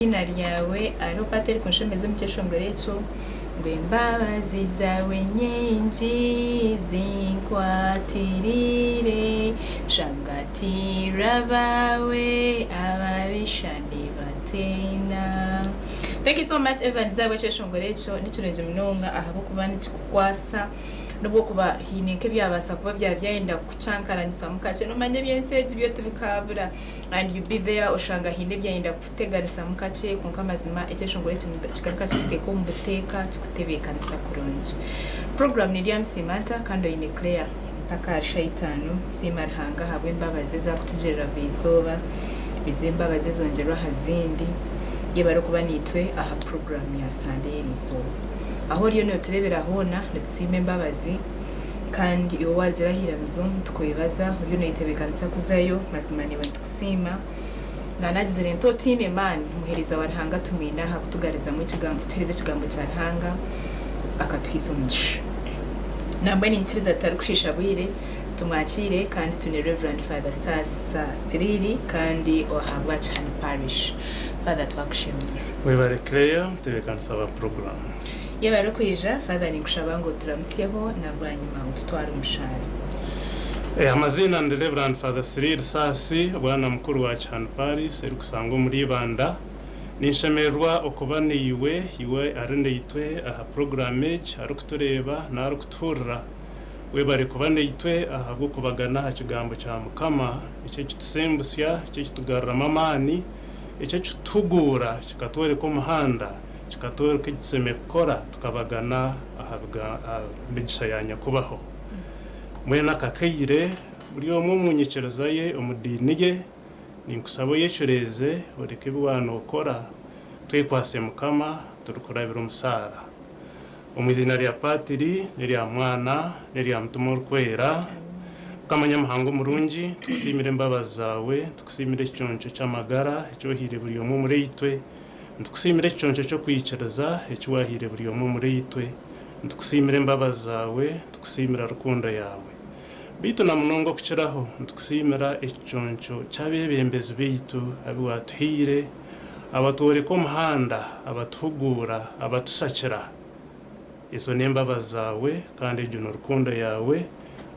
Eiziina ryawe hariho part erikunshemeza omu kyeshongoro ekyo ngu embabazi zaawe nyingi zinkwatirire nshangatirwe abaawe ababisha nibatiina. Thank you so much Evans ahabw'ekyeshongoro ekyo nikirungi munonga ahabw'okuba nikikukwasa N'obu okuba haine nk'ebyabaasa kuba byaba byayenda kukucankaranisamu kakye, nomanya eby'ensi egi byo tibikaabura and you be there oshanga haine ebyayenda kukuteganisamu kakye kwonka amazima ekyeshongoro ekyo kigaruka kikuteeka omu buteeka kikutebeekanisa kurungi. Puroguraamu neri Musiima nta kandi oine Claire mpaka ahari shaaha itaano. Tusiima Ruhanga ahabw'embabazi ezi arikutugirira buri izooba, ezo embabazi ezongyerwa aha zindi. Yebare okuba naitwe aha puroguraamu ya Sande y'eriizooba. Ahu oriyo nootureebera hoona, nitusiima embabazi, kandi iwe waarugira aha iramizo, nitukwebaza. Oriyo nooyetebeekanisa kuzayo, mazima naiwe nitukusiima. Naanagizire nti, Otiine maani, muheereza wa Ruhanga tumwine aha kutugarizamu ekigambo, kutuheereza ekigambo kya Ruhanga, akatuhaisa omugisha. Nambwenu niinyikiriza tutarikushiisha bwire, tumwakiire kandi twine Rev. Father Sasa Siriri kandi owa Bwakihani Parish. Father twakushemererwa. Webare Claire mutebekanisa wa program. Yebare kwija Father ninkushaba ngu oturamusyeho nabwanyima otutware omu shaara. Amaziina ndi Rev. Father Cyril Saasi, Bwana Mukuru wa Kihani Parish erikusangwa omuri Ibanda. Ninshemererwa okuba naiwe, iwe ari naitwe aha puroguraamu egi, arikutureeba n'arikutuhurira. Webare kuba naitwe ahabw'okubagana aha Kigambo kya Mukama, ekyo ekitusembutsya, ekyo ekitugaruramu amaani, ekyo ekituhuguura kikatworeka omuhanda, kikatworeka eki tushemereire kukora tukabagana aha migisha ya Nyakubaho. Mbwenu aka kaire, buri omwe omu nyikiriza ye, omu diini ye, ninkushaba oyecureeze oreke ebi waaba nookora, twekwatse Mukama turikurabira omu saara. Omu iziina rya Patiri, n'erya Mwana, n'erya Mutima Orikwera, Mukama Nyamuhanga omurungi, nitukusiimira embabazi zaawe, nitukusiimira ekiconco ky'amagara eki ohaire buri omwe omuriitwe, nitukusiimira ekiconco ky'okwikiriza eki waahaire buri omwe omuriitwe, nitukusiimira embabazi zaawe, nitukusiimira rukundo yaawe. Beitu na munonga okukiraho, nitukusiimira ekiconco ky'abeebembezi baitu abu waatuhaire, Abatworeka omuhanda, abatuhuguura, abatushakira. Ezo n'embabazi zaawe kandi egyo ni rukundo yaawe.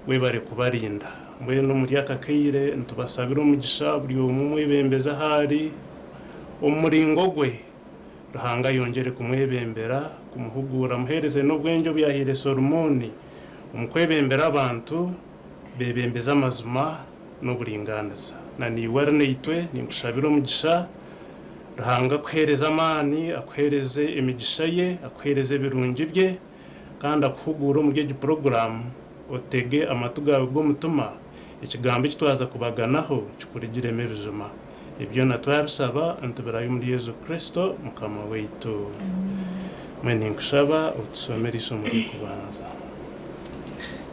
Webare kubarinda. Mbwenu omuri aka kaire nitubasabira omugisha buri omwe omwebembezi ahu ari omu muringo gwe. Ruhanga ayongyere kumwebembera, kumuhuguura amuheereze n'obwengye obu yaahaire Solomooni omu kwebembera abantu. Beebembeze amazima n'oburingaaniza. Na naiwe ari naitwe, ninkushabira omugisha. Ruhanga akuheereze amaani, akuheereze emigisha ye, akuheereze ebirungi bye, kandi akuhuguure omuri egi puroguraamu, otege amatu gaawe g'omutima, ekigambo eki twaza kubaganaho kikurugiremu ebijuma. Ebi byona twabishaba nitubirabya omuri Yesu Kristo Mukama waitu. Mbwenu ninkushaba otushomere eishomo ry'okubanza.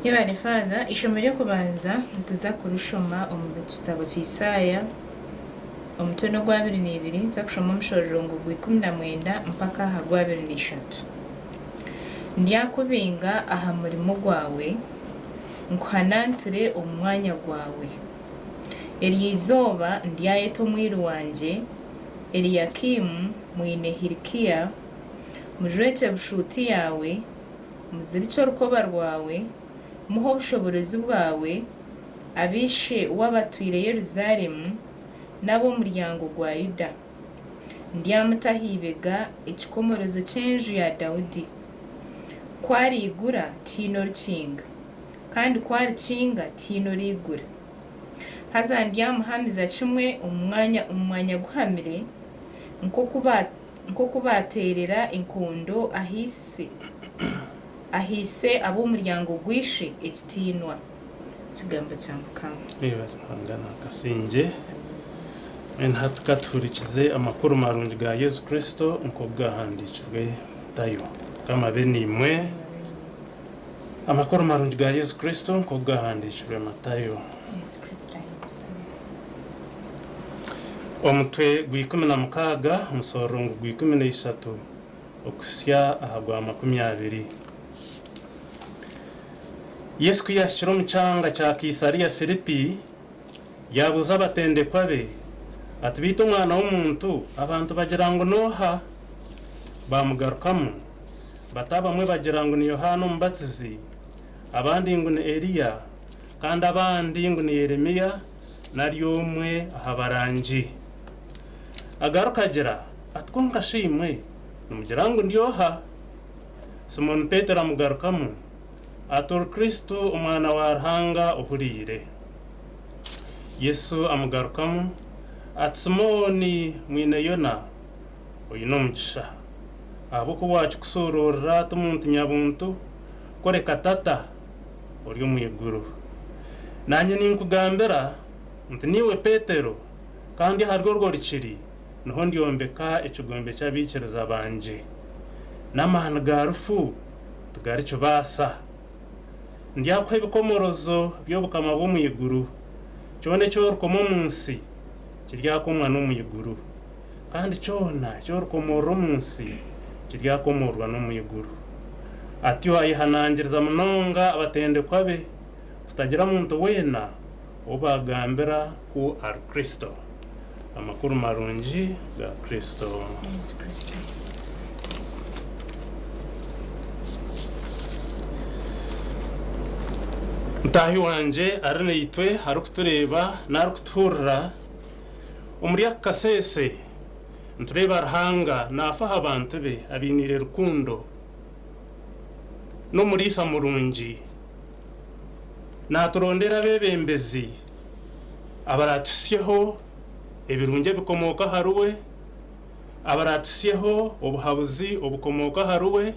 Yebare Father, eishomo ry'okubanza nituza kurishoma omu kitabo kya Isaaya omutwe n'ogwabiri n'eibiri nituza kushoma omushororongo gw'ikumi na mwenda mpaka aha gwabiri n'eishatu. Ndyakubinga aha murimo gwawe, nkuhananture omu mwanya gwawe. Eryo izooba ndyayeta omwiru wangye Eliyakimu mwine Hilikiya, mujwekye bushuuti yaawe, muzirikye orukoba rwawe, muhe obushoboorozi bwawe, abe ishe w'abatwire Yerusaalemu n'ab'omuryango gwa Yuda. Ndyamuta aha ibega ekikomorozo ky'enju ya Daudi. Ku ariigura, tihaine orikinga. Kandi ku arikinga, tihaine oriigura. Haza ndyamuhamiza kimwe omu mwanya omu mwanya guhamire, nk'oku ba nk'oku baateerera enkondo ahaise ahaise ab'omuryango gwa ishe ekitiinwa. Ekigambo kya Mukama. Yebare Ruhanga nakasingye. Mbwenu hati katuhurikize amakuru marungi ga Yesu Kristo nk'oku gahandiikirwe Matayo. Mukama abe naimwe. Amakuru marungi ga Yesu Kristo nk'oku gaahandiikirwe Matayo. Omutwe gw'ikumi na mukaaga, omushororongo gw'ikumi na ishatu okuhitsya aha gwa makumyabiri. Yesu ku yaahikire omu kyanga kya Kaisariya Filipi, yaabuuza abatendekwa be Ati, Beitu Omwana w'omuntu abantu bagira ngu n'oha? Baamugarukamu bati, Abamwe bagira ngu ni Yohaana Omubatizi, abandi ngu ni Eliya, kandi abandi ngu ni Yeremiya nari omwe aha barangi. Agaruka agira ati, Kwonka shi imwe nimugira ngu ndi oha? Simooni Petero amugarukamu ati, Ori Kristo, Omwana wa Ruhanga ohuriire. Yesu amugarukamu ati, Simooni mwine Yona, oine omugisha, ahabw'okuba waakikushuuruurira ti muntu nyabuntu, kureka Tata ori omu iguru. Naanye ninkugambira nti, Niiwe Petero, kandi ahari orwo rukiri niho ndyombeka ekigombe ky'abaikiriza bangye, n'amaani ga rufu tigarikibaasa. Ndyakuha ebikomorozo by'obukama bw'omu iguru. Kyona eki orikoma omu nsi, kiryakomwa n'omu iguru, kandi kyona eki orikomoorora omu nsi, kiryakomoorwa n'omu iguru. Atyo ayehanangiriza munonga abatendekwa be kutagira muntu weena ou baagambira ku ari Kristo. Amakuru marungi ga Kristo. Yesu Kristo. Mutaahi wangye ari naitwe arikutureeba n'arikutuhurira omuri aka kaseese nitureeba Ruhanga naafa aha bantu be abainiire rukundo n'omuriisa murungi naaturondera abeebembezi abaraatuhitsyeho ebirungi ebikomooka ahariwe Abaraatuhitsyeho obuhabuzi obukomooka ahariwe,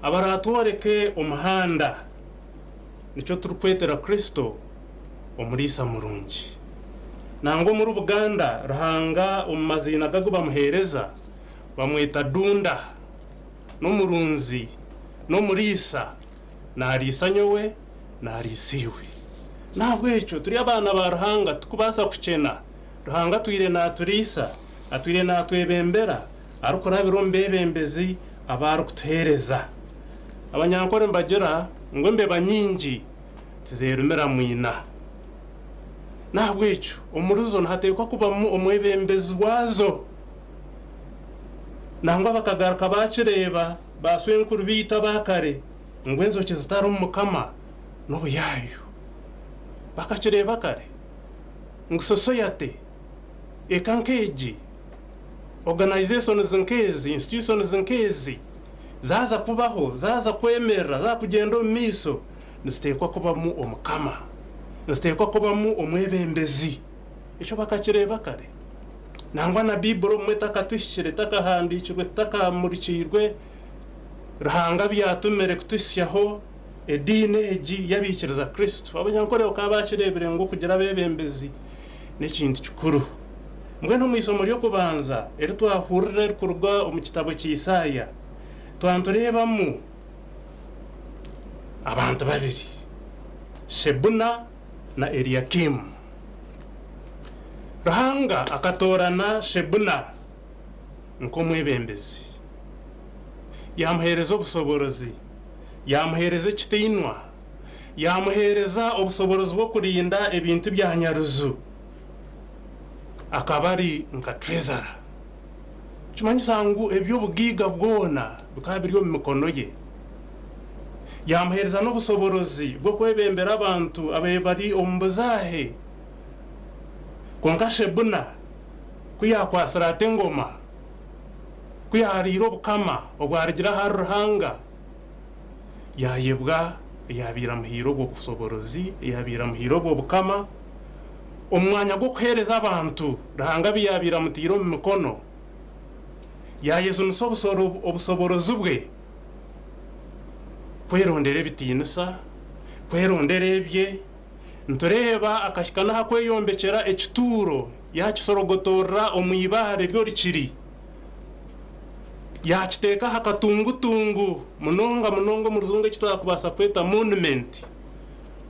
abaraatworeke omuhanda. Nikyo turikwetera Kristo Omuriisa murungi. Nangwa omuri Buganda, Ruhanga omu maziina ge agu bamuheereza, bamweta Dunda. N'omurunzi, n'omuriisa. Naariisa nyowe, naariisa iwe. N'ahabw'ekyo turi abaana ba Ruhanga, tikubaasa kukyena. Ruhanga atwire naaturiisa, atwire naatwebembera arikurabira omu beebembezi abu arikutuheereza. Abanyankore nibagira ngu embeba nyingi tizerumira mwina. N'ahabw'ekyo omuri zo nihateekwa kubamu omwebembezi waazo. Nangwa bakagaruka baakireeba baaswenkuru baitu aba kare ngu enjoki zitarimu mukama n'obuyaayu. Bakakireeba kare. Ngu sosoyate, eka nk'egi, organisations nk'ezi, institutions nk'ezi zaaza kubaho, zaaza kwemerera, zaaza kugyenda omu maiso, niziteekwa kubamu omukama, niziteekwa kubamu omwebembezi. Ekyo bakakireeba kare. Nangwa na Baiburi obumwe etakatuhikire, etakahandiikirwe, etakamurikiirwe, Ruhanga abu yaatumire kutuhitsyaho Ediini egi y'abaikiriza Kristo, Abanyankore bakaba baakireebire ngu okugira abeebembezi n'ekintu kikuru. Mbwenu omu ishomo ry'okubanza eri twahurira erikuruga omu kitabo kya Isaaya, twaba nitureebamu abantu babiri, Shebuna na Eliakimu. Ruhanga akatoorana Shebuna nk'omwebembezi, yaamuheereza obusoboorozi. Yaamuheereza ekitiinwa, yaamuheereza obusoboorozi bw'okurinda ebintu bya Nyaruju. Akaba ari nka treasurer. Nikimanyisa ngu eby'obugaiga bwona bikaba biri omu mikono ye. Yaamuheereza n'obusoboorozi bw'okwebembera abantu ababaire bari omu buzaahe. Kwonka Shebuna ku yaakwatsire ati engoma, Ku yaariire obukama obwarugire ahari Ruhanga, yaayebwa eyaabaire amuhaire obwo bushoboorozi, eyaabaire amuhaire obwo bukama. Omu mwanya gw'okuheereza abantu Ruhanga abu yaabaire amutaire omu mikono, yaayejunisa obushoboorozi bwe kwerondera ebitiinisa, kwerondera ebye. Nitureeba akahika n'aha kweyombekyera ekituuro, yaakisorogotorera omu ibaare ry'orukiri, yaakiteeka aha katungutungu munonga munonga omu rujungu eki twakubaasa kweta monument,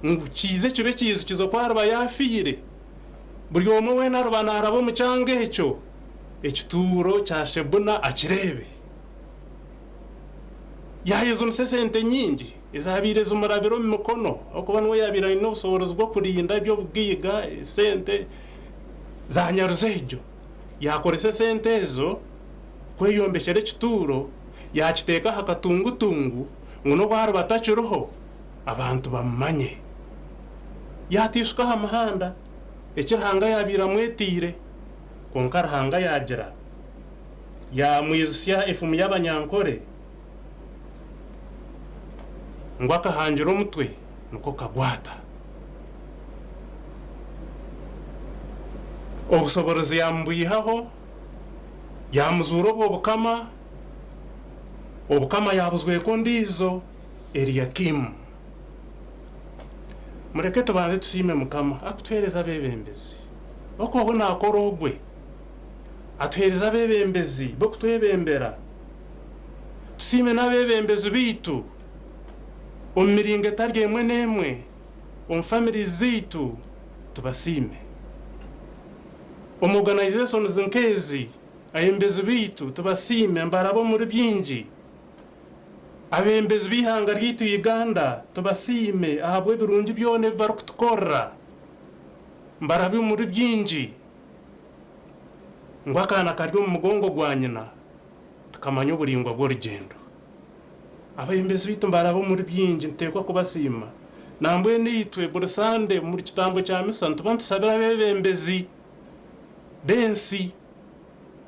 ngu kiize kibe ekiijukizo ku ariba yaafiire, buri omwe weena ariba naaraba omu kyanga ekyo, ekituuro kya Shebuna akireebe. Yaayejunisa esente nyingi ezaabaire zimurabire omu mikono ahabw'okuba niwe yaabaire aine obushoboorozi bw'okurinda eby'obugaiga, esente za nyaruju egyo. Yaakoresa esente ezo kweyombekyera ekituuro, yaakiteeka aha katungutungu ngu n'obu ariba atakiriho abantu bamumanye. Yaataishuka aha muhanda, eki Ruhanga yaabaire amwetiire. Kwonka Ruhanga yaagira, yaamwijutsya efumu y'Abanyankore ngu akahangira omutwe nikwo kagwata. Obusoboorozi yaamubwihaho, yaamuzuura obwo bukama, obukama yaabuzweka ondiijo Eliyakimu. Mureke tubanze tusiime Mukama akutuheereza abeebembezi. Okubaho naakora ogwe, atuheereza abeebembezi b'okutwebembera. Tusiime n'abeebembezi baitu omu miringo etari emwe n'emwe omu families zaitu tubasiime. Omu organisations nk'ezi abeebembezi baitu tubasiime nibaraba omuri bingi. Abeebembezi b'eihanga ryaitu Uganda tubasiime ahabw'ebirungi byona ebi barikutukorera. Nibaraba omuri bingi ngu akaana kari omu mugongo gwa nyina tikamanya oburaingwa bw'orugyendo. Abeebembezi baitu nibaraba omuri bingi nituteekwa kubasiima. Nambwenu itwe buri Sande omuri kitambo kya misa nituba nitusabira abeebembezi b'ensi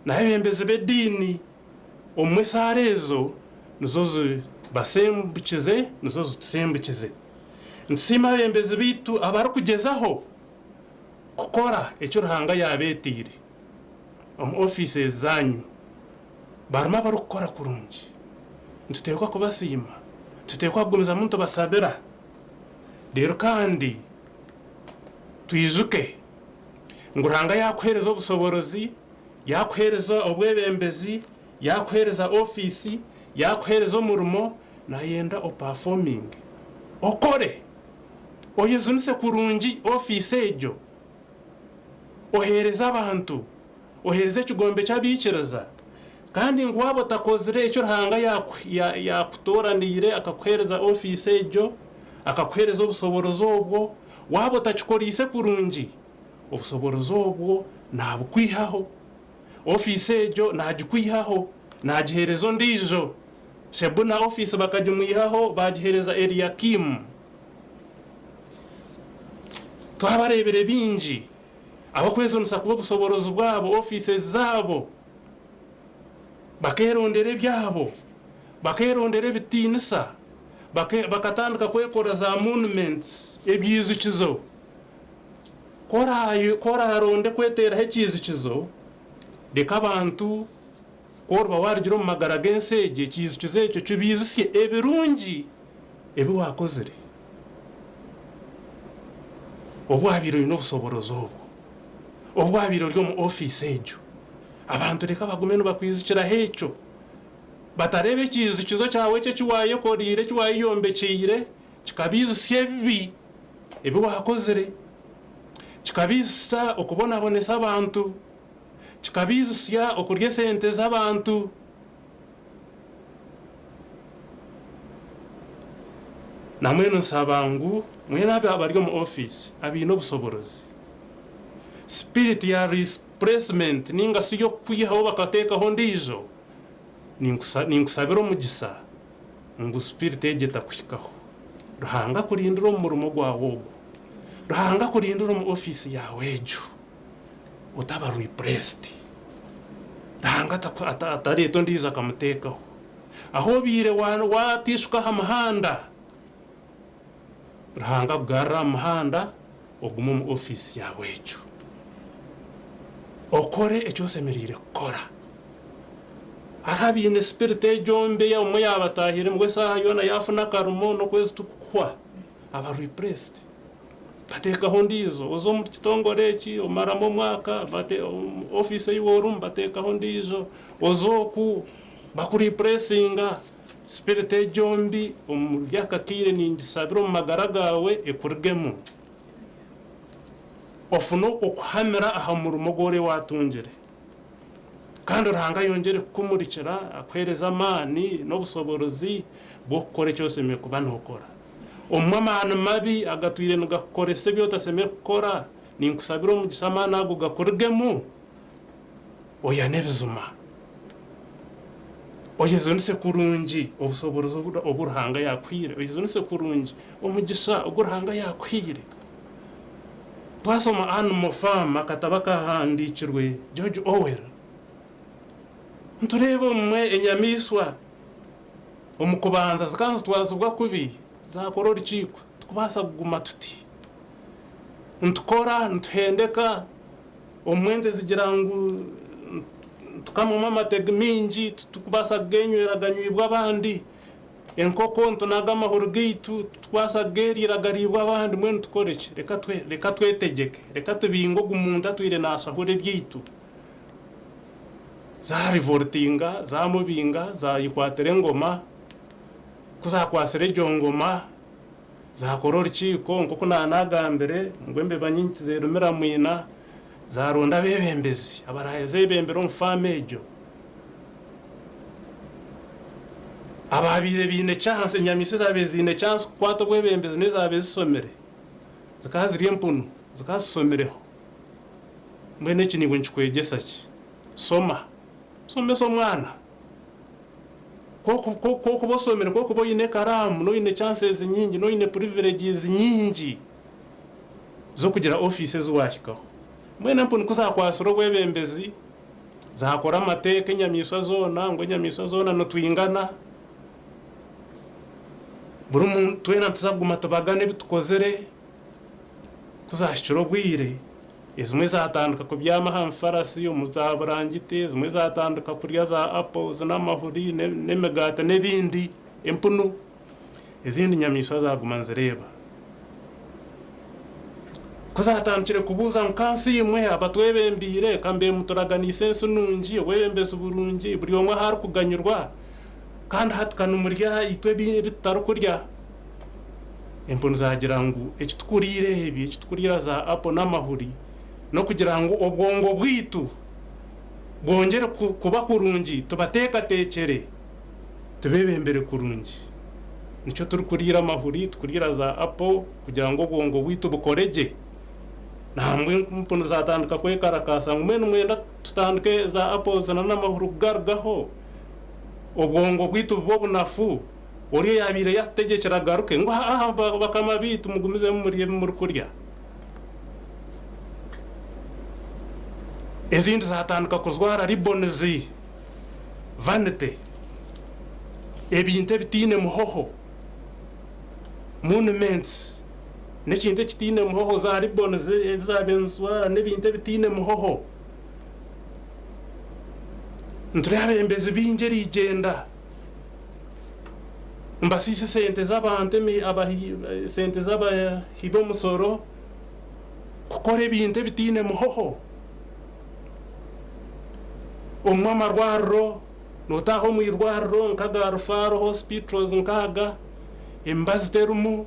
n'abeebembezi b'ediini. Obumwe esaara ezo nizo zibasembukize, nizo zitusembukize. Nitusiima abeebembezi baitu abarikugyezaho kukora eki Ruhanga yaabeeteire omu ofiisi zaanyu. Barimu abarikukora kurungi. Nituteekwa kubasiima, nituteekwa kugumizamu nitubasabira. Reero kandi twijuke ngu Ruhanga yaakuheereza obushoborozi, yaakuheereza obwebembezi, yaakuheereza ofiisi, yaakuheereza omurimo, naayenda opafominge, okore, oyejunise kurungi ofiisi egyo, oheereze abantu, oheereze ekigombe ky'abaikiriza. Kandi ngu waaba otakozire eki Ruhanga yaakutooraniire akakuheereza ofiisi egyo, akakuheereza obushoborozi obwo, waaba otakikoreise kurungi, obushoborozi obwo naabukwihaho. Ofiisi egyo naagikwihaho, naagiheereza ondiijo. Shebuna ofiisi bakagimwihaho baagiheereza Eliyakimu. Twabareebire baingi abakwejunisa kuba obushoborozi bwabo, ofiisi zaabo, bakeerondera ebyabo, bakeerondera ebitiinisa, bakatandika kwekora za monuments, ebyijukizo. Ku oraaronde kweteeraho ekiijukizo, reka abantu ku oriba waarugire omu magara g'ensi egi, ekiijukizo ekyo kibaijutsye ebirungi ebi waakozire obu waabaire oine obushoborozi obwo, obu waabaire ori omu ofiisi egyo. Abantu reka bagume nibakwijukiraho ekyo, batareeba ekiijukizo kyawe eki eki waayekoreire, eki waayeyombekyeire kikabaijutsya ebibi ebi waakozire, kikabaijutsya okubonabonesa abantu, kikabaijutsya okurya esente z'abantu. Nambwenu nshaba ngu mwena abari omu ofiisi abaine obushoborozi, sipiriti ya replacement ninga shi y'okukwihaho bakateekaho ondiijo, ninkushabira omugisa ngu sipiriti egyo etakuhikaho. Ruhanga akurindire omu murimo gwawe ogwo. Ruhanga akurindire omu ofiisi yaawe egyo. Otaba replaced. Ruhanga atareeta ondiijo akamuteekaho. Ahu obaire wateishuka aha muhanda, Ruhanga akugarure aha muhanda ogume omu ofiisi yaawe egyo. Okore eki oshemereire kukora. Hariho abaine sipiriti egyo mbi omwe yaabataahire ngu eshaaha yoona yaafuna akarimo n'okwezi tikukuhwa, aba replaced. Bateekaho ondiijo, oza omu kitongore eki omaramu omwaka, ofiisi ei orimu bateekaho ondiijo, oza oku bakuripuresinga. Sipiriti egyo mbi omuri aka kaire ningishabira omu magara gaawe ekurugemu. Ofune okuhamira aha murimo ogu oriyo waatungire. Kandi Ruhanga ayongyere kukumurikira, akuheereze amaani n'obushoborozi bw'okukora eki oshemereire kuba nookora. Obumwe amaani mabi agatwire nigakukoresa ebi otashemereire kukora, ninkushabira omugisha amaani ago gakurugemu. Oyane ebijuma. Oyezunise kurungi obusoboorozi obu Ruhanga yaakuhaire. Oyezunise kurungi omugisha ogu Ruhanga yaakuhaire. Twashoma Animal Farm, akatabo akaahandiikirwe George Orwell, nitureeba obumwe enyamaishwa omu kubanza zikaba nizitwazibwa kubi, zaakora orukiiko, tikubaasa kuguma tuti. Nitukora, nituhendeka. Obumwe ente zigira ngu tukamwamu amate maingi titurikubaasa kugenywera ganywibwe abandi. Enkoko nitunaga amahuri gaitu titurikubaasa kugeriira gariibwe abandi. Mbwenu tukore ki? Reka twetegyeke, reka tubinge ogu muntu atwire naashahura ebyaitu. Zaarivoltinga, zaamubinga, zaayekwatira engoma. Ku zaakwatsire egyo ngoma, Zaakora orukiiko, nk'oku naanagambire, ngu embeba nyingi tizerumira mwina, zaaronda abeebembezi abaraazeebembere omu faamu egyo, abaabaire baine chance, enyamaishwa ezaabaire ziine chance kukwata obwebembezi n'ezaabaire zishomire, zikaba ziri empunu, zikaba zishomireho. Mbwenu eki naiwe nikikwegyesa ki? Shoma. Shomesa omwana. Ku okuba oshomire, ku okuba oine ekaraamu, n'oine chances nyingi, n'oine privileges nyingi z'okugira ofiisi ezi waahikaho. Mbwenu empunu ku zaakwatsire obwebembezi, zaakora amateeka enyamaishwa zoona ngu enyamaishwa zoona nitwingana, buri muntu twena nituza kuguma tubagane ebi tukozire, ku zaahikire obwire, Ezimwe zaatandika kubyama aha mifarasi omu zaaburangiti, ezimwe zaatandika kurya za apples n'amahuri n'emigaati n'ebindi, empunu. Ezindi nyamaishwa zaaguma nizireeba. Ku zaatandikire kubuuza ngu, Ka nsiimwe abatwebembeire, ka mbe muturaganiise ensi nungi, obwebembezi burungi, buri omwe ahu arikuganyirwa, kandi hati ka nimurya itwe ebi tutarikurya. Empunu zaagira ngu, Eki tukuriira ebi, eki tukuriira za apo n'amahuri, n'okugira ngu obwongo bwaitu bwongyere kuba kurungi, tubateekateekyere, tubeebembere kurungi. Nikyo turikuriira amahuri, tukuriira za apo kugira ngu obwongo bwaitu bukore gye. Nambwenu empunu zaatandika kwekarakaasa ngu, Mbwenu nimwenda tutandike za apples n'amahuri kugarugaho, obwongo bwaitu bube obunafu? Ori oyaabaire yaatutegyekire agaruke, ngu, Aaha, bakama baitu, mugumizemu murye ebi murikurya. Ezindi zaatandika kujwara ribbons, vanity, ebintu ebitaine muhoho, monuments, n'ekintu ekitaine muhoho, za ribbons ezi zaabaire nizijwara n'ebintu ebitaine muhoho. Nitureeba abeebembezi baingi eriigyenda. Nibasiisa esente z'abantu, esente z'abahi b'omusoro kukora ebintu ebitaine muhoho. Obumwe amarwariro, nootaaha omu irwariro nk'aga Referral Hospitals nk'aga, emibazi terimu,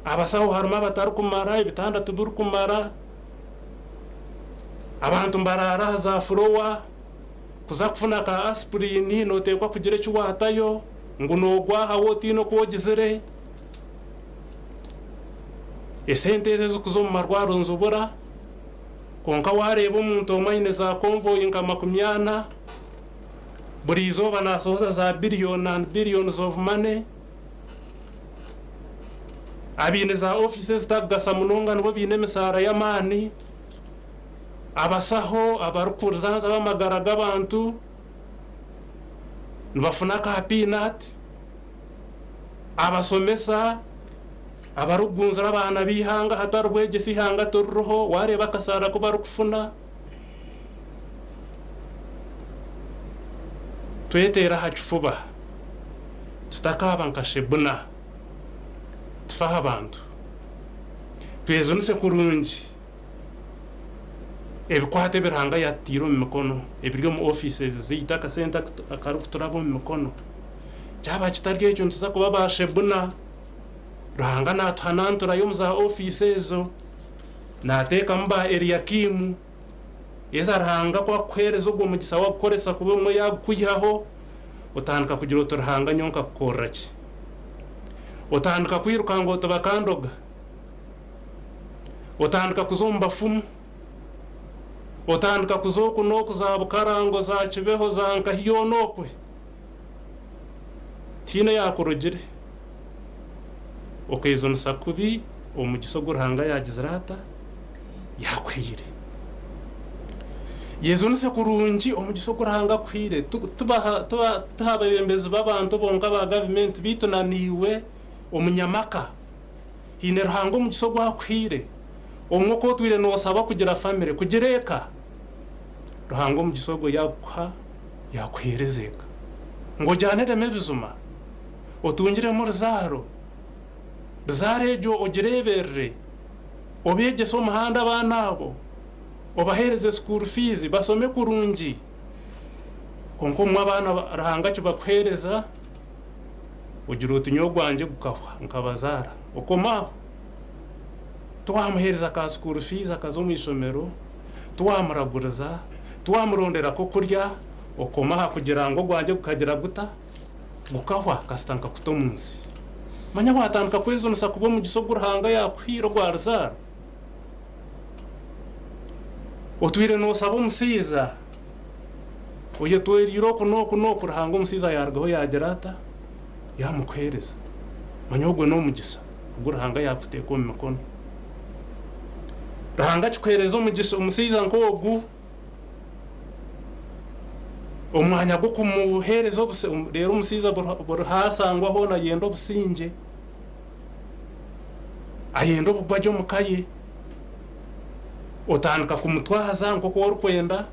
abasaho harimu abatarikumara, ebitanda tibirikumara, abantu nibaraara aha za furowa. Kuza kufuna ka aspirin noteekwa kugira eki waatayo ngu noogwaha waaba otaine oku ogizire. Esente ezo ezirikuza omu marwariro nizibura kwonka waareeba omuntu omwe aine za convoy nka 40, buri izooba naashohoza za billion and billions of money. Abaine za ofiisi ezitarikugasa munonga nibo baine emishaara y'amaani. Abasaho abarikujanjaba amagara g'abantu nibafuna ka peanut, abashomesa abarikugunzira abaana b'eihanga ahatari bwegyese eihanga tiririho waareeba akashaara aku barikufuna. Tweteere aha kifuba tutakaaba nka Shebuna, tufe aha bantu, twejunise kurungi. Ebikwato ebi Ruhanga yaatutaire omu mikono, ebiri omu offices zaitu, akasente akarikuturaba omu mikono, kyaba kitari ekyo nituza kuba ba Shebuna. Ruhanga naatuhananturayo omu za ofiisi ezo, naateekamu ba Eliakimu. Eza Ruhanga ku akukuheereza ogwo mugisha waagukoresa kubi obumwe yaagukwihaho, otandika kugira oti Ruhanga nyowe nkakukorera ki? Otandika kwirukanga oti bakandoga. Otandika kuza omu bafumu. Otandika kuza oku n'oku za Bukarango, za Kibeho, za nkahi yoona okwe. Tihaine yaakurugire. Okeezunisa kubi omugisa ogu Ruhanga yaagizire ata? Yaakuhaire. Yezunise kurungi omugisa ogu Ruhanga akuhaire. Tuha abeebembezi b'abantu bonka ba gavumenti beitu na naiwe omunyamaka. Haine Ruhanga omugisa ogu akuhaire. Obumwe oku otwire noosaba kugira famire, kugira eka, Ruhanga omugisa ogwo yaagukuha, yaakuheereza eka. Ngu ogyaniremu ebijuma, otungiremu oruzaaro, ruzaaro egyo ogireeberere, obeegyese omuhanda abaana abo, obaheereze school fees, basome kurungi. Kwonka obumwe abaana Ruhanga akibakuheereza, ogira oti nyowe ogwangye gukahwa, nkabazaara. Okoma aho. Tiwamuheereza ka school fees akaza omu ishomero, tiwamuraguriza, tiwamurondera k'okurya, okoma aha kugira ngu ogwangye gukagira guta? Gukahwa kasita nkakuta omu nsi. Manya waatandika kwejunisa kuba omugisa ogu Ruhanga yaakuhaire ogwa ruzaaro. Otwire noosaba omushaija, oyetweriire oku n'oku n'oku, Ruhanga omushaija yaarugaho yaagira ata? Yaamukuheereza. Manya ogwo n'omugisa ogu Ruhanga yaakuteeka omu mikono. Ruhanga akikuheereza omugisa omushaija nk'ogu, omu mwanya gw'okumuheereza obuse, reero omushaija buri haasangwa hoona ayenda obusingye, ayenda obugwagye omu ka ye, otandika kumutwaza nk'oku orikwenda,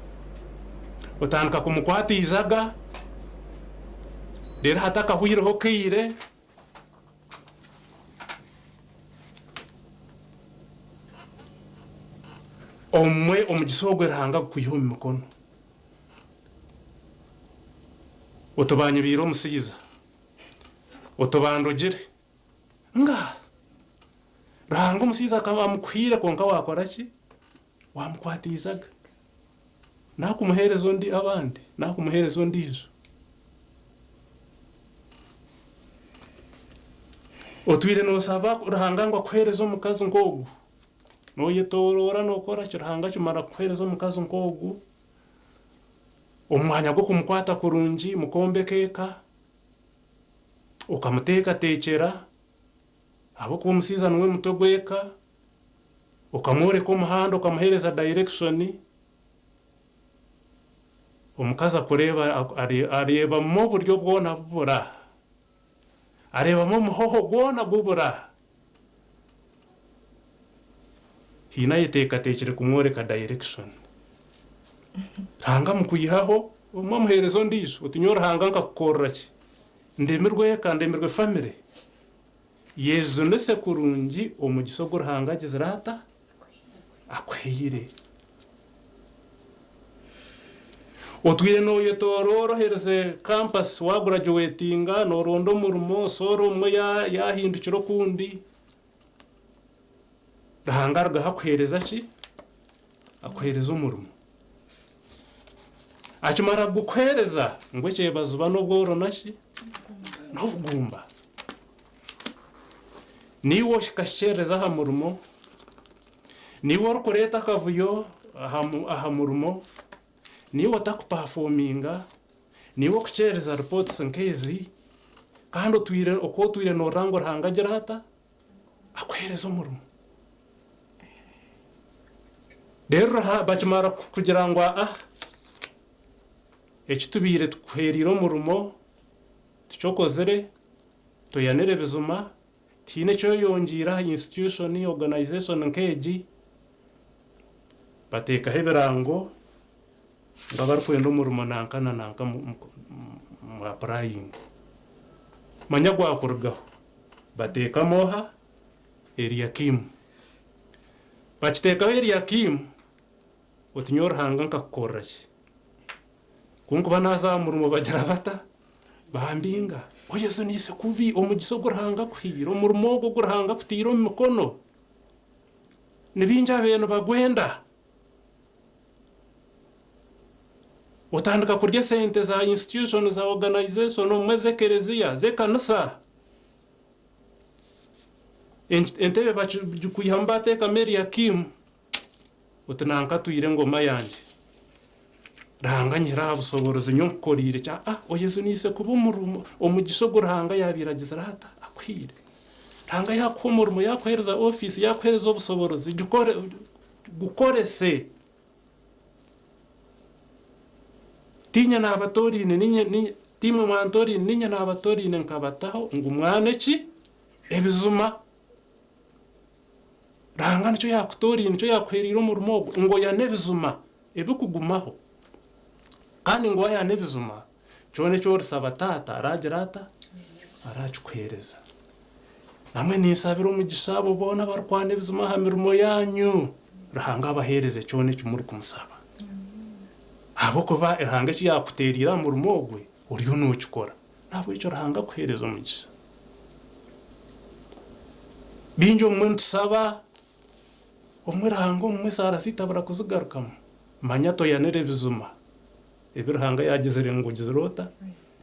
otandika kumukwata eijaga, reero hatakahweireho kaire, Obumwe omugisa ogwo Ruhanga gukwiha omu mikono. Otubanyibiire omushaija, otubandogire. Ngaaha! Ruhanga omushaija akaba amukuhaire kwonka waakora ki? Waamukwatiizaga. Naakumuheereza ondi abandi, naakumuheereza ondiijo. Otwire noosaba Ruhanga ngu akuheereze omukazi nk'ogu. Nooyetooroora nookora ki, Ruhanga akimara kukuheereza omukazi nk'ogu, omu mwanya gw'okumukwata kurungi mukombeka eka, okamuteekateekyera, ahabw'okuba omushaija niwe mutwe gw'eka, okamworeka omuhanda, okamuheereza direction, omukazi akureeba areebamu oburyo bwona bubura, areebamu omuhoho gwona gubura. Haine ayeteekateekire kumworeka direction. Ruhanga amukwihaho, obumwe amuheereza ondiijo, oti nyowe Ruhanga nkakukorera ki? Ndemirwe eka, ndemirwe famire. Yejunise kurungi omugisa ogu Ruhanga agizire ata? Akuhaire. Otwire noyetoroora oherize campus wagurajuwetinga noronda omurimo soora obumwe yahindukire okundi. Ruhanga arugaho akuhereza ki? Akuhereza omurimo. Akimara kugukuhereza ngu ekyebazuba n'obworo naki? N'obugumba. Niiwe okashereza aha murimo, niiwe orikureeta akavuyo aha murimo, niiwe otakupafominga, niiwe orikukyereza ripootisi nk'ezi, kandi otwire oku otwire noorora ngu Ruhanga agire ata? Akuheereze omurimo. Reero bakimara kugira ngu aa, eki tubaire tukuheereire omurimo tikyokozire, Toyanire bizima, tihaine eki oyongyeire aha institution, organisation nk'egi, bateekaho ebirango ngu abarikwenda omurimo nanka na nanka mu apurayinge. Manya gwakurugaho, bateekamu oha? Eliakimu. Bakiteekaho Eliakimu, oti nyowe Ruhanga nkakukorera ki? Ku nkuba naaza aha murimo bagira bata? Bambinga. Oyezuniise kubi omugisa ogu Ruhanga akuhaire, omurimo ogu ogu Ruhanga akutaire omu mikono. Ni baingi ababaire nibagwenda. Otandika kurya esente za institution, za organization, obumwe z'ekereziya, z'ekanisa. Entebe bagikwihamu baateekamu Eliakimu. Oti nanka atwire engoma yangye. Ruhanga anyihire aha busoboorozi nyowe nkukoriire ki? Aa, oyejuniise kuba omurimo, omugisha ogu Ruhanga yaabaire agizire ata? Akuhaire. Ruhanga yaakuha omurimo, yaakuheereza ofiisi, yaakuheereza obusoboorozi, gikore, gukorese. Tiinye naabatoraine, niinye, niinye, tiimwe mwantoraine, niinye naabatoraine nkabataho ngu mwane ki? Ebijuma. Ruhanga nikyo yaakutoraine, nikyo yaakuhereire omurimo ogwo, ngu oyane ebijuma ebirikugumaho. Kandi ngu waayana ebijuma, kyona eki orisaba Taata araagira ata? Araakikuheereza. Namwe ninsabira omugisha abo boona abarikwana ebijuma aha mirimo yaanyu, Ruhanga abaheereze kyona eki murikumusaba. Ahabw'okuba Ruhanga eki yaakuteereire aha murimo ogwe, oriyo nookikora. N'ahabw'ekyo Ruhanga akuheereze omugisha. Baingi obumwe nitusaba, obumwe Ruhanga obumwe esaara zaitu abura kuzigarukamu. Manya toyanire ebijuma ebi Ruhanga yaagizire ngu ogizire ota?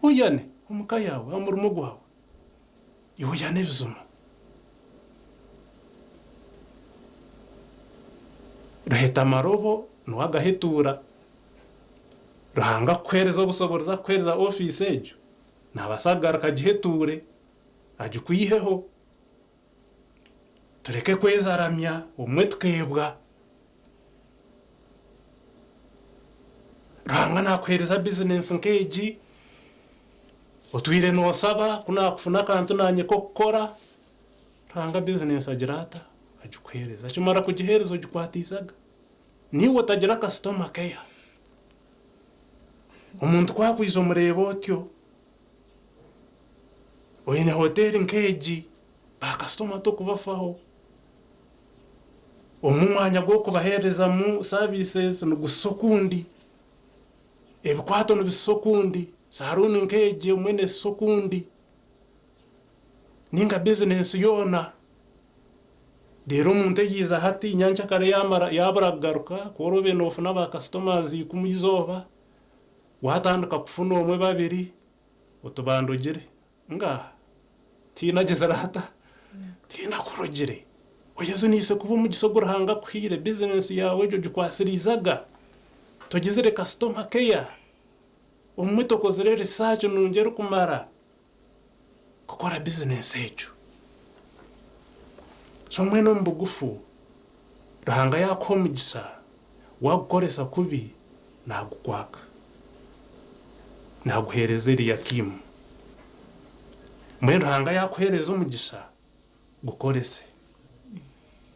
Oyane omu ka yaawe, aha murimo gwawe. Iwe oyane ebijuma. Ruheta amarobo niwe agahetuura. Ruhanga akukuheereza obusoboorozi akukuheereza ofiisi egyo, naabaasa kugaruka agihetuure, agikwiheho. Tureke kwezaramya obumwe tukeebwa. Ruhanga naakuheereza bizinensi nk'egi, otwire noosaba ku naakufuna akantu naanye k'okukora, Ruhanga bizinensi agira ata? Agikuheereza. Akimara kugiheereza ogikwatiizaga. Naiwe otagira kasitoma keya. Omuntu ku akwija omureeba otyo, oine hoteeri nk'egi, baakasitoma tokubafaho. Omu mwanya gw'okubaheerezamu services nigushusha okundi, ebikwato nibishusha okundi, saruuni nk'egi obumwe neeshusha okundi, nainga bizinensi yoona. Reero omuntu eyiiza hati nyankyakare yaamara yaabura kugaruka, ku oroobe noofuna ba customers ikumu eizooba, waatandika kufuna omwe babiri, oti bandogire. Ngaaha, tihaine agizire ata? Tihaine akurogire. Oyejuniise kuba omugisa ogu Ruhanga akuhaire, bizinensi yaawe egyo ogikwasiriizaga, togizire customer care, obumwe tokozire research nungi erikumara. kukora bizinensi egyo. So mbwenu omu bugufu, Ruhanga yaakuha omugisa, waagukoresa kubi, naagukwaka. Naaguheereza Eliyakimu. Mbwenu Ruhanga yaakuheereza omugisha, gukorese.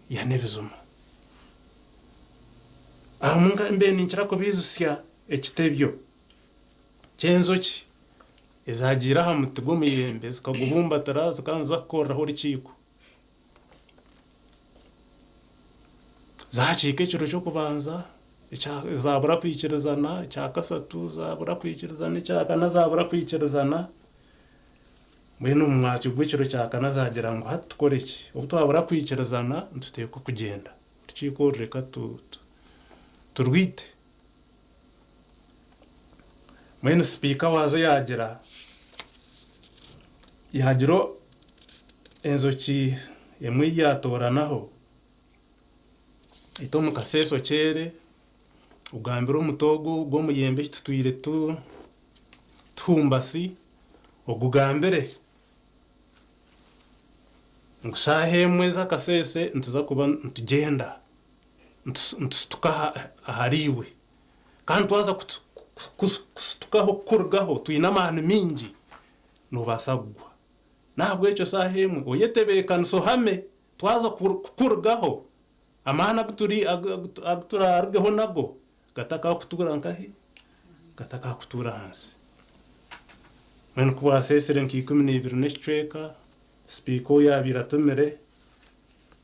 Yana ebijuma. Ahamwe mbe ninkira kubaijusya ekitebyo ky'enjoki. Ezaagiire aha muti gw'omuyembe zikagubumbatira zikaba niziza kukoreraho orukiiko. Zaakiika ekiro ky'okubanza, zaabura kwikirizana, ekyakashatu zaabura kwikirizana, ekyakana zaabura kwikirizana. Mbwenu omu mwakyo gw'ekiro kyakana zaagira ngu hati tukore ki? Obu twabura kwikirizana nituteekwa kugyenda. Orukiiko oru reka turwite. Mbwenu sipiika waazo yaagira yaagira enjoki emwe ei yaatooranaho, eti omu kaseesa okyere ogambire omuti ogu gw'omuyembe eki tutwire tuhumbasi ogugambire ngu shaaha emwe ez'akaseese nituza kuba nitugyenda. Nitusituka ahariiwe. Kandi twaza kusitukaho kukurugaho twine amaani maingi, noobaasa kugwa. N'ahabw'ekyo shaaha emwe oyetebeekanise ohame, twaza kukurugaho, amaani agu turaarugeho nago gatakaakutuura nkahi? Gatakaakutuura ahansi. Mbwenu ku bwaseesire nka ikumi-na-ibiri n'ekicweka, sipiika ou yaabaire atumire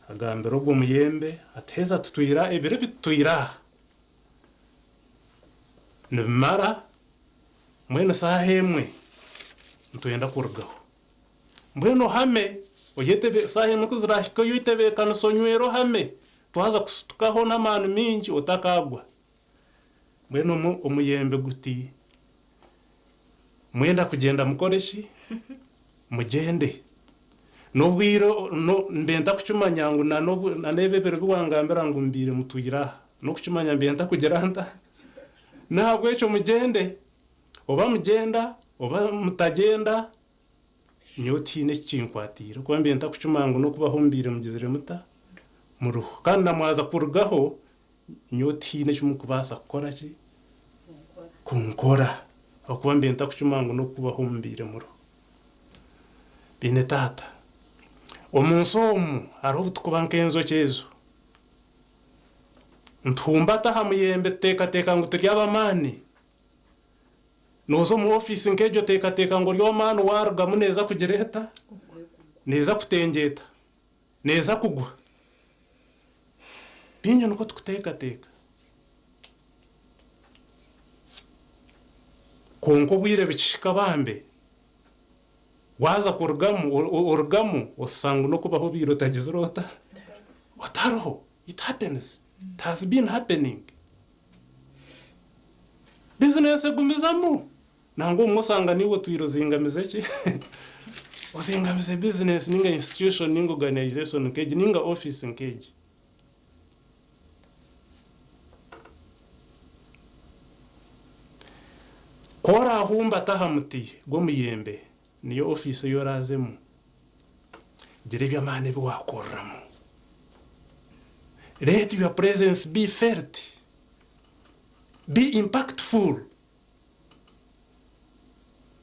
Agambira ogwo muyembe ati, Heza tutwire aha, ebiro ebi tutwire aha nibimara, mbwenu shaaha emwe nitwenda kurugaho. Mbwenu ohame, oyetebe, shaaha emwe ku ziraahike oyetebeekanise onywere ohame, twaza kusitukaho n'amaani maingi otakaagwa. Mbwenu omuyembe guti, Mwenda kugyenda mukore ki? Mugyende. N'obwire mbe ntakukimanya ngu na n'ebi ebiro bi wangambira ngu mbaire mutwire aha. N'okukimanya mbiire ntakugira nta? N'ahabw'ekyo mugyende. Oba mugyenda oba mutagyenda, nyowe tihaine ekikinkwatiire. Okuba mbiire ntakukimanya ngu n'okubaho mubaire mugizire muta? Muriho. Kandi na mwaza kurugaho, nyowe tihaine eki murikubaasa kukora ki? Kunkora. Ahabw'okuba mbiire ntakukimanya ngu n'okubaho mubaire muriho. Beine taata, omu nsi omu hariho obu turikuba nk'enjoki ezo. Nituhumbata aha muyembe tuteekateeka ngu turi ab'amaani. Nooza omu ofiisi nk'egyo oteekateeka ngu ori ow'amaani waarugamu neeza kugira eta? Neeza kutengyeta. Neeza kugwa. Baingi nikwo turikuteekateeka. Kwonka obwire bukihika bambe, waaza kurugamu, orugamu oshusha ngu n'okubaho obaire otagizire ota? Otariho. It happens. It has been happening. Bizinesi egumizamu. Nangwa obumwe osanga naiwe otwire ozingamize ki? Ozingamize bizinesi ninga institution ninga organization nk'egi ninga office nk'egi. Ku oraahumbate aha muti gw'omuyembe, niyo ofiisi ei oraazemu, gira eby'amaani ebi waakoreramu. Let your presence be felt, be impactful.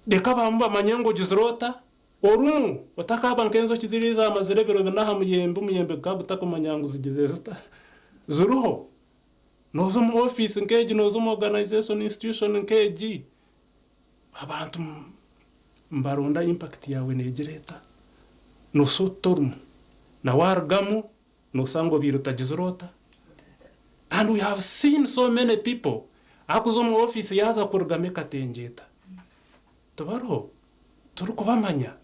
Reka abamwe bamanye ngu ogizire ota? Orumu, otakaaba nk'enjoki ziriya ezaamazire ebiro bina aha muyembe, omuyembe gukaba gutakumanya ngu zigizire zita. Ziriho. Nooza omu ofiisi nk'egi, nooza omu organisation, institution nk'egi, abantu nibaronda impact yaawe neegira eta? Noosa ota orimu? Na waarugamu noosanga obaire otagizire ota? And we have seen so many people arikuza omu ofiisi yaaza kurugamu ekatengyeta. Tibariho turikubamanya.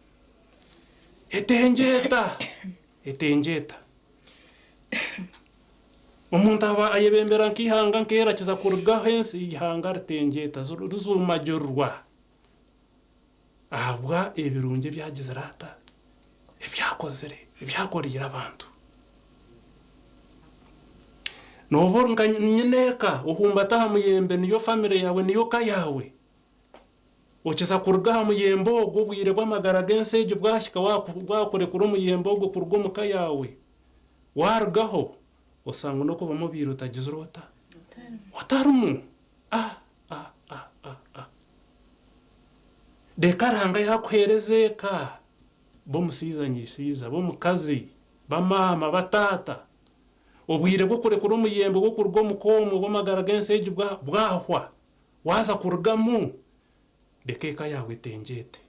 Etengyeta! Etengyeta! Omuntu aba ayebembera nk'eihanga nk'erakiza kurugaho ensi, eihanga ritengyeta, rizuumagirirwa ahabwa ebirungi ebi agizire ata? Ebi akozire, ebi akoreire abantu. Nooba ori nka nyineeka ohumbata aha muyembe niyo famire yaawe, niyo ka yaawe. Okiza kuruga aha muyembe ogwo, obwire bw'amagara g'ensi egi bwahika, waakurekura omuyembe ogwo kuruga omu ka yaawe, waarugaho, osanga n'okubamu obaire otagizire ota? Otarimu. A, a, a, a, a. Reka Ruhanga yaakuheereza eka, ba omushaija nyishaija, ba omukazi, ba maama, ba taata. Obwire bw'okurekura omuyembe gw'okuruga omu ka omwo obw'amagara g'ensi egi bwahwa. Waaza kurugamu, reka eka yaawe etengyete.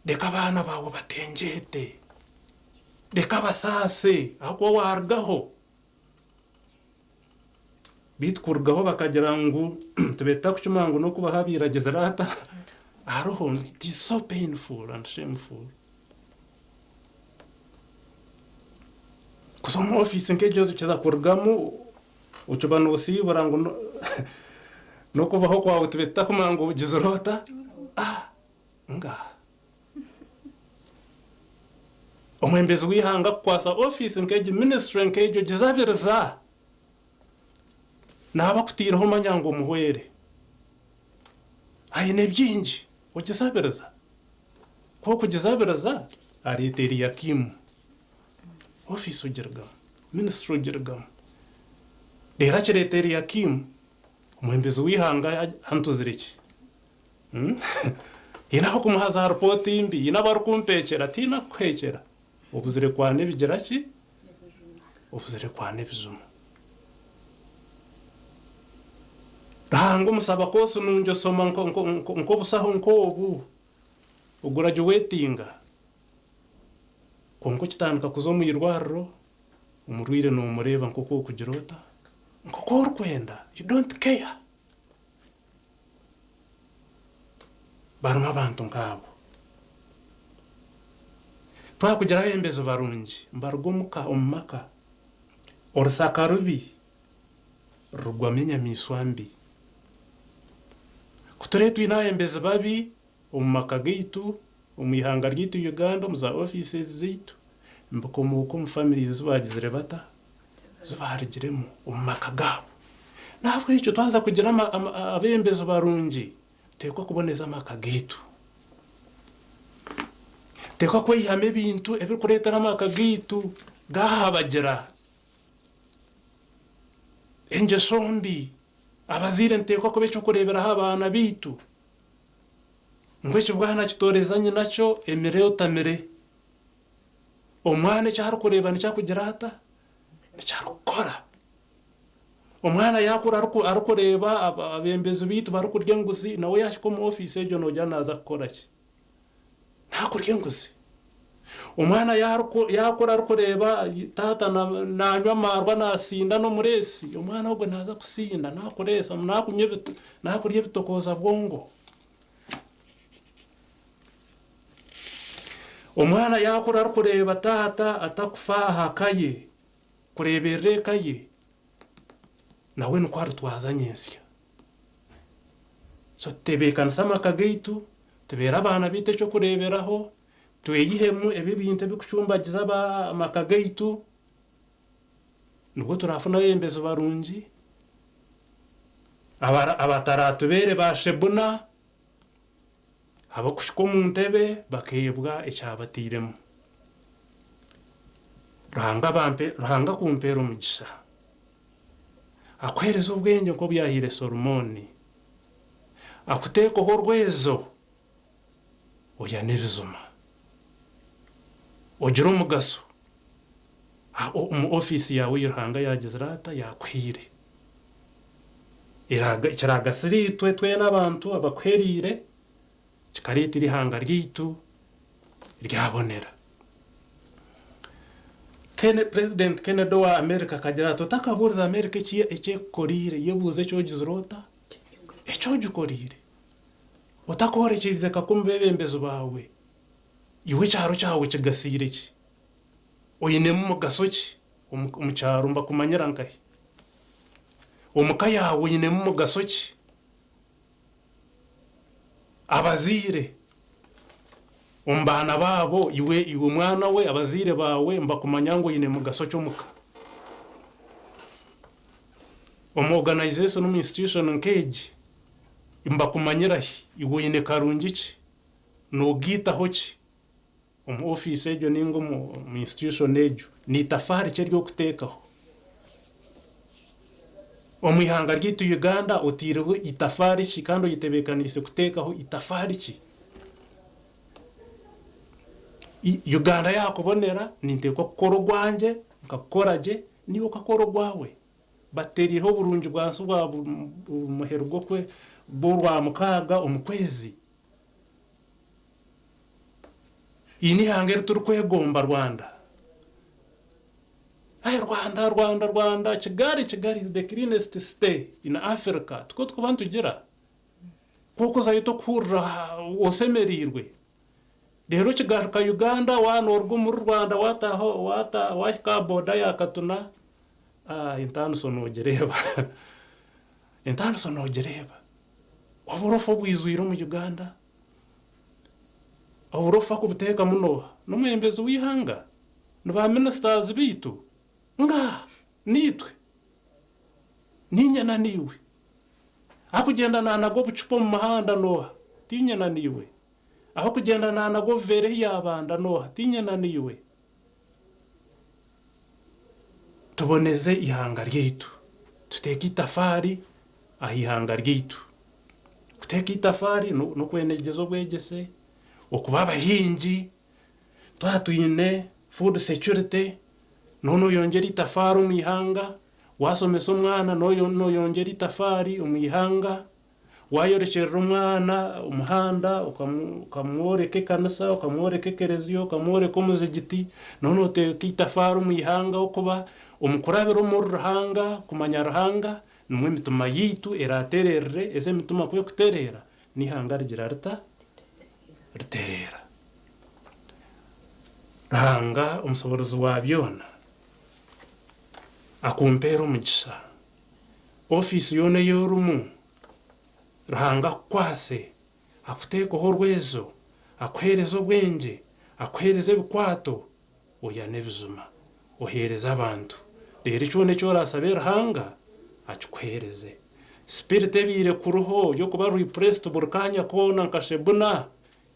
Reka abaana baawe batengyete. Reka basaase ahakuba waarugaho. Beitu kurugaho bakagira ngu tubaire tutarikukimanya ngu n'okubaho abaire agizire ata? Hariho. It is so painful and shameful. Kuza omu ofiisi nk'egyo okiza kurugamu Okiba noosiibura ngu n'okubaho kwawe tube tutakumanya ngu ogizire ota? Ah! Ngaaha. Omwembezi w'eihanga akukwasa ofiisi nk'egi, minisitule nk'egi ogizabiriza. Naaba akutaireho manya ngu omuhwere. Aine bingi, ogizabiriza. Ku okugizabiriza, areeta Eliyakimu. Ofiisi ogirugamu, minisitule ogirugamu. Reero akireeta Eliyakimu, omwembezi w'eihanga antuzire ki? Haine abakumuha za ripooti mbi, haine abarikumpeekyera, tihaine arikukuheekyera. Obuzire kwana ebigira ki? Obuzire kwana ebijuma. Ruhanga omusaba koosi nungi osoma nk'obusaho nk'obu, ogurajuwetinga. Kwonka okitandika kuza omu irwariro, omurwaire noomureeba nk'oku orikugira ota? Nk'oku orikwenda. You don't care. Barimu abantu nk'abo. Twakugira abeebembezi barungi, nibaruga omuka, omu maka. Orusaka rubi rurugwamu enyamaishwa mbi. Ku turaabe twine abeebembezi babi, Omu maka gaitu, omu ihanga ryaitu Uganda, omu za offices zaitu, nibikomooka omu families ezi bagizire bata? Zi baarugiremu omu maka gaabo. N'ahabw'ekyo twaza kugira abeebembezi barungi, nituteekwa kuboneza amaka gaitu. Nituteekwa kweihamu ebintu ebirikureetera amaka gaitu gaahabagira. Engyesho mbi, abazaire nituteekwa kuba eky'okureeberaho abaana baitu ngu ekibwana kitooreza nyinakyo emire otamire. Omwana eki arikureeba nikyo arikugira ata? Nikyo arikukora. Omwana yaakura arikureeba abeebembezi baitu barikurya enguzi, nawe yaahika omu ofiisi egyo noogira naaza kukora ki? Naakurya enguzi. Omwana yaakura arikureeba taata naanywa amaarwa naasinda n'omureesi, omwana ogwo naaza kusinda, naakureesa, naakurya ebitokooza bwongo. Omwana yaakura arikureeba taata atakufa aha ka ye, kureeberera eka ye, nawe nikwo aritwaza nyentsya. So tutebeekanise amaka gaitu, tubeere abaana baitu eky'okureeberaho, tweyihemu ebi ebintu ebirikucumbagiza amaka gaitu, nibwo turaafune abeebembezi barungi, abataraatubeere ba Shebuna. Abarikuhika omu ntebe bakeebwa ekyabatairemu. Ruhanga bampe Ruhanga kumpeera omugisha. Akuheereze obwengye nk'obu yaahaire Solomooni. Akuteekeho orwezo oyane ebijuma. Ogire omugasho omu ofiisi yaawe ei Ruhanga yaagizire ata? Yaakuhaire. Ekiraagasire itwe twena abantu abakuheriire, kikareetera eihanga ryaitu ryabonera. Purezidenti Kennedy owa Amerika akagira ati, Otakabuurize Amerika eki ekukoreire, yebuuze eki ogizire ota? Eki ogikoreire. Otakoorekyereize kakwe omu beebembezi baawe, iwe ekyaro kyawe kigasiire ki? Oinemu mugaso ki? Omu kyaro nibakumanyira nkahi? Omu ka yaawe oinemu mugaso ki? Abazaire omu baana baabo, iwe iwe mwana we, abazaire baawe nibakumanya ngu oine mugaso ki omu ka? Omu organization, omu institution nk'egi, nibakumanyira hi? Iwe oine karungi ki? Noogaitaho ki? Omu ofiisi egyo nainga omu institution egyo, ni itafaari ki ery'okuteekaho? Omu ihanga ryaitu Uganda otaireho itafaari ki kandi oyetebeekaniise kuteekaho itafaari ki? Uganda yaakubonera, ninteekwa kukora ogwangye, nkakukora gye, naiwe okakora ogwawe. Batuteereireho oburungi bwa nsi bwa muheru gw'orwamukaaga omu kwezi. Iri n'eihanga eri turikwegomba Rwanda. Ai Rwanda, Rwanda, Rwanda, Kigali, Kigali is the cleanest city in Africa. Tikwo turikuba nitugira? Ku orikuzayo tokuhurira oshemereirwe. Reero okigaruka Uganda waaba nooruga omuri Rwanda waataaha waata waahika aha boda ya Katuna, aah entaaniso noogireeba. Entaaniso noogireeba. Oburofa obwijwire omu Uganda. Oburofa kubuteekamu n'oha? N'omwebembezi w'eihanga? Ni ba ministers baitu? Ngaaha! Niitwe. Niinye na naiwe. Arikugyenda naanaga obucupa omu muhanda n'oha? Tiinye na naiwe. Arikugyenda naanaga obuveera ehi yaabanda n'oha? Tiinye na naiwe. Tuboneze eihanga ryaitu. Tuteeke eitafaari aha ihanga ryaitu. Kuteeka eitafaari n'okwenegyeza obwegyese, okuba abahingi, twaba twine food security, nooyongyera eitafaari omu ihanga, waashomesa omwana nooyongyera eitafaari omu ihanga, waayorekyerera omwana omuhanda okamworeka ekanisa, okamworeka ekereziya, okamworeka omuzigiti, nooteeka eitafaari omu ihanga ahabw'okuba omu kurabira omuri Ruhanga, kumanya Ruhanga, Nimwo emitima yaitu eraatereerere, ezi emitima ku erikutereera, n'eihanga rigira rita? Ritereera. Ruhanga Omusoboorozi wa byona akumpeere omugisha. Ofiisi yoona ei orimu, Ruhanga akukwase, akuteekeho orwezo, akuheereze obwengye, akuheereze ebikwato, oyane ebijuma, oheereze abantu. Reero kyona eki oraasabe Ruhanga akikuheereze. Spirit ebaire ekuriho y'okuba replaced buri kaanya koona nka Shebuna,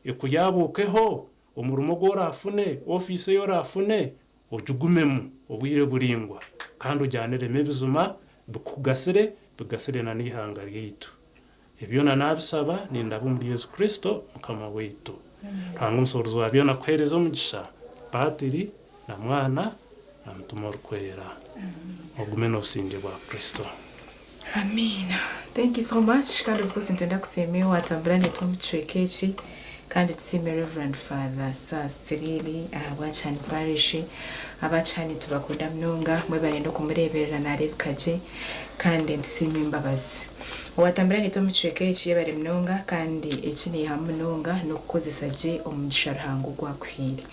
ekuyaabuukeho, omurimo ogu oraafune, ofiisi ei oraafune, ogigumemu obwire buraingwa kandi ojyaniremu ebijuma bikugasire, bigasire na n'eihanga ryaitu. Ebi byona naabisaba nindaba omuri Yesu Kristo Mukama waitu. Ruhanga omusobozi wa byona akuheereze omugisha, Paatiri, na Mwana, na Mutima Orikwera. Ogume n'obusingye bwa Kristo. Amiina. Thank you so much kandi of course nitwenda kusiima iwe watambura naitwe omu kicweka eki kandi tusiime Rev. Father Sir Siriri ahabwa Kihani Parish. Aba Kihani nitubakunda munonga mwebare n'okumureeberera naareebeka gye kandi nitusiima embabazi. Owatambura naitwe omu kicweka eki yebare munonga kandi eki naihamu munonga n'okukozesa gye omugisha Ruhanga ogu akuhaire.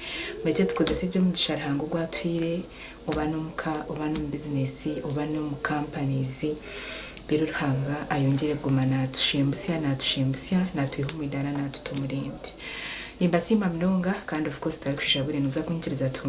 Murekye tukozese gye omugisha Ruhanga ogu atuhaire oba n'omuka, oba n'omu bizinesi, oba n'omu companies, reero Ruhanga ayongyere kuguma naatushembutsya, naatushembutsya, naatwiha omu idaara naatuta omu rindi. Nimbasiima munonga kandi of course tarikwija buri noza kunyikiriza tuhume.